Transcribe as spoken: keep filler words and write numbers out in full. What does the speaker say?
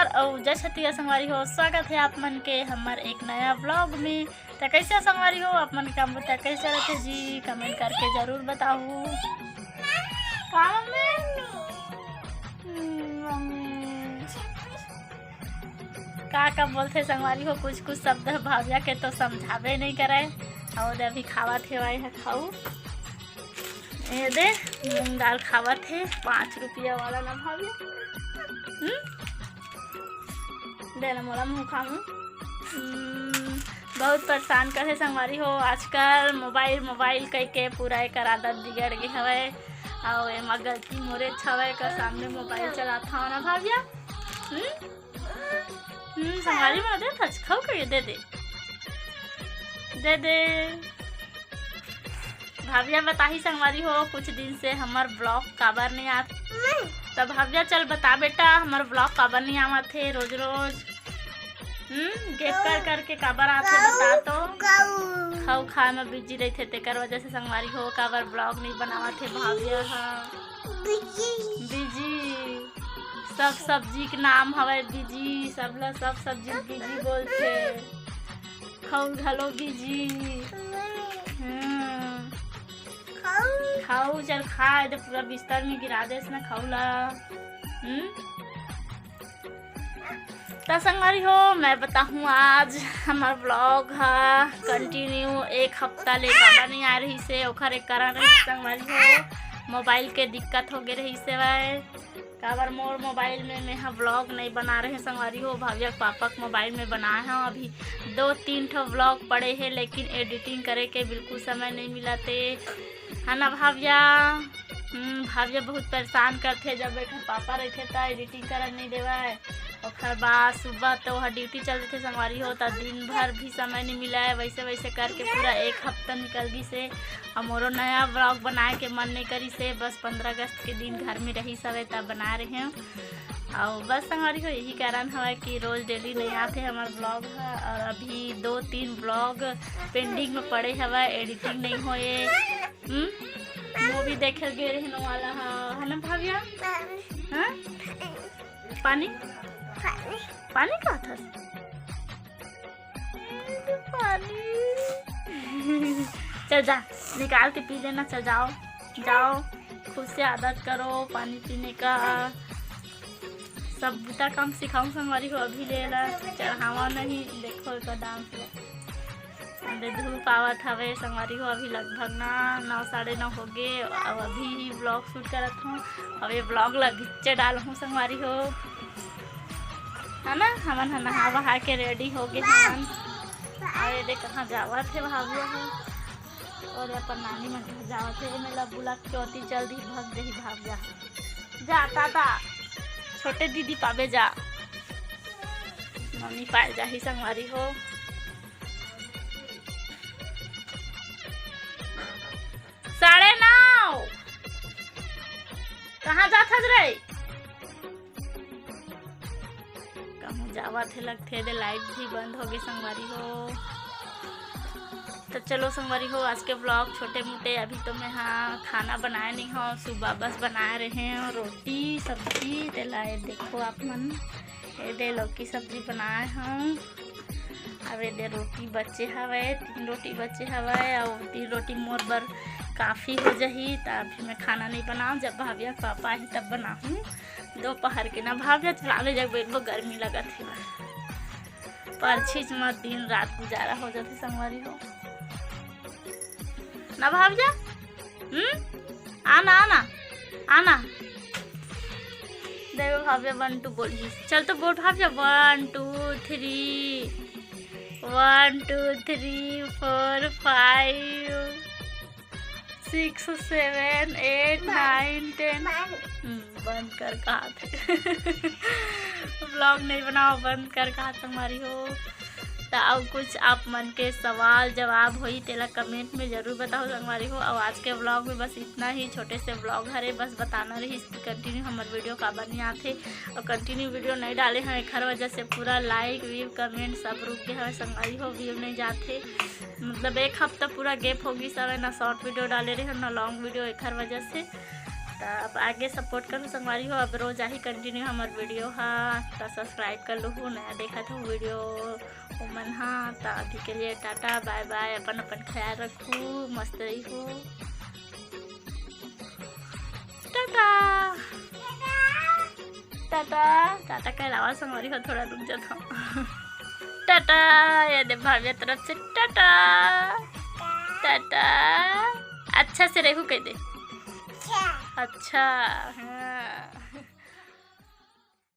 अउ जय छत्तीसगढ़ संगवारी हो, स्वागत हे आप मन के हमर एक नया vlog में। त कइसे हो संगवारी हो, आप मन के काम बुता कइसे चलत हे जी, comment करके जरूर बताहू। का मम्मी? हम्म, मम्मी। का का बोलथे संगवारी हो, कुछ कुछ शब्द भाविया के तो समझाबे नइ करय। अउ दे अभी खावत हे, वाई ह खाऊ। ये दे, मूंग दाल खावत हे, पाँच रुपया वाला ना भाविया। हम्म? दे ना मोला, महूं खाहूं। हम्म, बहुत परेशान करे संगवारी हो आजकल, मोबाइल मोबाइल कहिके पूरा एकर आदत बिगड़ गे हवय। अउ एमा गलती मोरे हवय, एकर सामने मोबाइल चलात हव ना भाविया। हम्म? हम्म, संगवारी मन दे, थच खाऊ कहिके दे दे। दे दे। भाविया बताही संगवारी हो, कुछ दिन से हमर vlog काबर नइ आत। त भाविया चल बता बेटा, हमर vlog काबर नइ आवत हे रोज रोज। हम्म, gap कर करके काबर आत हे बता तो। खाऊ खाए में busy रहिथे, तेकर वजह से संगवारी हो, काबर vlog नइ बनावत हे भाविया ह। Busy। सब सब्जी के नाम हवय busy, सब ला सब सब्जी busy बोलथे। खाऊ घलो busy। हम्म। खाऊ चल खा, ए दे पूरा बिस्तर में गिरा देस ना खाऊ ला। हम्म? त संगवारी हो, मैं बताहूँ, आज हमर vlog ह continue एक हफ्ता ले काबर नइ आ रहिसे, ओखर एक कारण रहिस संगवारी हो, मोबाइल के दिक्कत हो गे रहिसे वय। काबर मोर मोबाइल में मैं ह vlog नइ बना रहें संगवारी हो, भाविया के पापा के मोबाइल में बनाए हव। अभी दो तीन ठो vlog पड़े हे, लेकिन editing करे के बिल्कुल समय नइ मिलत हे, है ना भाविया? हम्म, भाविया बहुत परेशान करथे, जब एकर पापा रहिथे त editing करन नइ देवय। ओखर बाद सुबह तो ओहर duty चल देथे संगवारी हो, त दिन भर भी समय नइ मिलय। वइसे वइसे करके पूरा एक हफ्ता निकल गिसे। अउ मोरो नया vlog बनाए के मन नइ करिसे, बस पंद्रह अगस्त के दिन घर में रहिस हवय, तब बना रहे हव। अउ बस संगवारी हो, यही कारण हवय कि रोज daily नइ आथे हमर vlog ह। अउ अभी दो तीन vlog pending में पड़े हवय, editing नइ होए। हम्म? Movie देखे गे रहनो वाला ह, है ना भाविया? हाँ? पानी? पानी कहत हस? पानी। चल जा, निकाल के पी लेना, चल जाओ, जाओ, खुद से आदत करो पानी पीने का। सब बुता काम सिखाऊं संगवारी हो, अभी ले ला चढ़ावा नहीं, देखो एकर dance ला। अरे धूप आवत हवे संगवारी हो, अभी लगभग ना नौ साढ़े नौ हो गे, अब अभी ही vlog shoot करत हूँ। अब ये vlog ला भिच्चे डालहूँ संगवारी हो, है ना। हमन ह नहा बहा के ready हो गे हन। अउ ये देख कहाँ जावत हे भाविया ह, अउ अपन नानी मन घर जावत हे। एमे ला बुला के ओती जल्दी भग जही भाविया ह। जा ताता, छोटे दीदी पाबे जा, मम्मी पाए जाही संगवारी हो। साढ़े नौ। कहाँ जात हस रे? कहूँ जावत हे लगथे, दे light भी बंद हो गे संगवारी हो। तो चलो संगवारी हो, आज के vlog छोटे मोटे, अभी तो मैं हा खाना बनाए नहीं हूँ, सुबह बस बनाए रहे हूँ रोटी सब्जी, तेला ये देखो आप मन, ये दे लौकी सब्जी बनाए हूँ। अब ये दे रोटी बचे हवय, तीन रोटी बचे हवय, अउ तीन रोटी मोर बर काफ़ी हो जाही। त अभी मैं खाना नहीं बनाऊँ, जब भाविया के पापा आही तब बनाहूँ। दोपहर के ना भाविया चला ले जब बैठबो, गर्मी लगत हे। परछी म दिन रात गुजारा हो जाथे संगवारी हो। ना भाविया? हम्म? आना, आना, आना। देखो भाविया one two बोलही। चल तो बोल Bhavya, one two three, one two three four five six seven eight nine ten। हम्म, बंद कर कहा थे। Vlog नहीं बनाओ, बंद कर कहा संगवारी हो। त अउ कुछ आप मन के सवाल जवाब होई, तेला comment में जरूर बताओ संगवारी हो। अउ आज के vlog में बस इतना ही, छोटे से vlog हरे, बस बताना रहिस कि continue हमर video काबर नहीं आथे। अउ continue video नहीं डाले हैं, एखर वजह से पूरा like, view, comment सब रुक गए हवे संगवारी हो, view नहीं जाथे। मतलब एक हफ्ता पूरा gap हो गई सवे, ना short video डाले रहे, ना long video, एखर वजह से। तब आगे सपोर्ट करू संगवारी हो। अब रोज आही कंटिन्यू हमर वीडियो हा, त सब्सक्राइब कर लूहू, नया देखत हो वीडियो ओमन हा। त अभी के लिए टाटा बाय बाय, अपन अपन ख्याल रखू, मस्त रही हो। टाटा टाटा टाटा। के अलावा संगवारी हो, थोड़ा रुक जाता हूँ। टाटा। ये दे भाभी तरफ से टाटा। टाटा। अच्छा से रहू कह दे। अच्छा। हाँ।